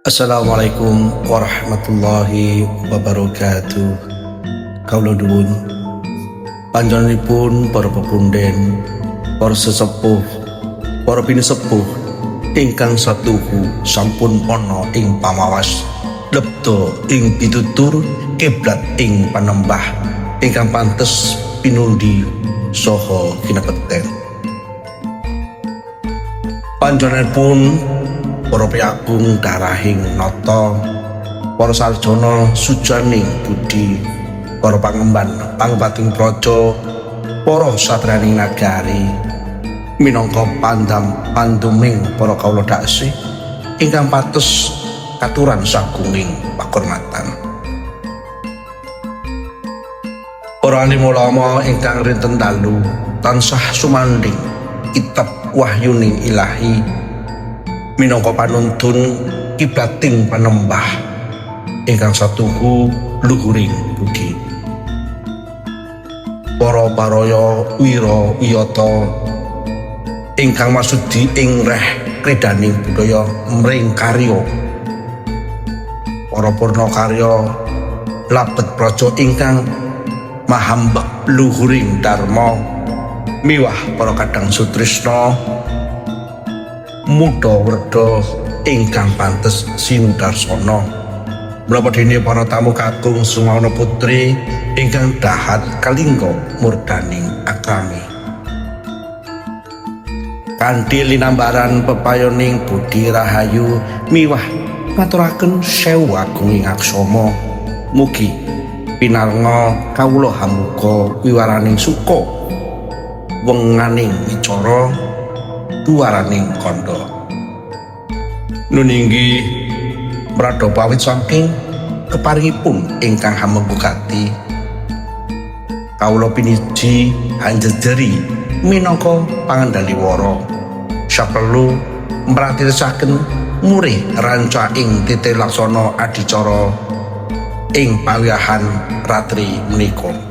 Assalamualaikum warahmatullahi wabarakatuh. Kawula nuwun panjenenganipun para pepunden, para sesepuh, para pinisepuh ingkang satuhu sampun ana ing pamawas, lebda ing pitutur, kiblat ing panembah ingkang pantes pinundi saha kinapeten. Panjenenganipun para piyagung darahing nata, para sarjana sujaning budi, para pangemban pangebating praja, para satriyaning nagari, minangka pandam panduming para kawula daksih ingkang pates katuran sagunging pakurmatan. Para alim ulama ingkang rinten dalu tansah sumandhing kitab wahyuning ilahi minangka panuntun kiblating panembah ingkang satuhu luhuring budi. Para paraya wira wiyata ingkang masudi ing reh kredaning budaya mring karya. Para purna karya labet praja ingkang mahambek luhuring dharma miwah para kadang sutrisna muda werda ingkang pantes sinudarsana. Menapa dene para tamu kakung Sumawana putri ingkang dahat kalingga murdaning akrami. Kanthi linambaran pepayoning budi rahayu miwah ngaturaken sewu agunging aksama, mugi pinarnga kawula hamuka wiwaraning suka wenganing wicara duwaraning kandha. Nun inggih pradapa awit saking keparingipun ingkang hamengku gati, kawula piniji hanjejeri minangka pangendali wara saperlu mratirisaken murih ranca ing titi laksana adicara ing pawiyahan ratri menika.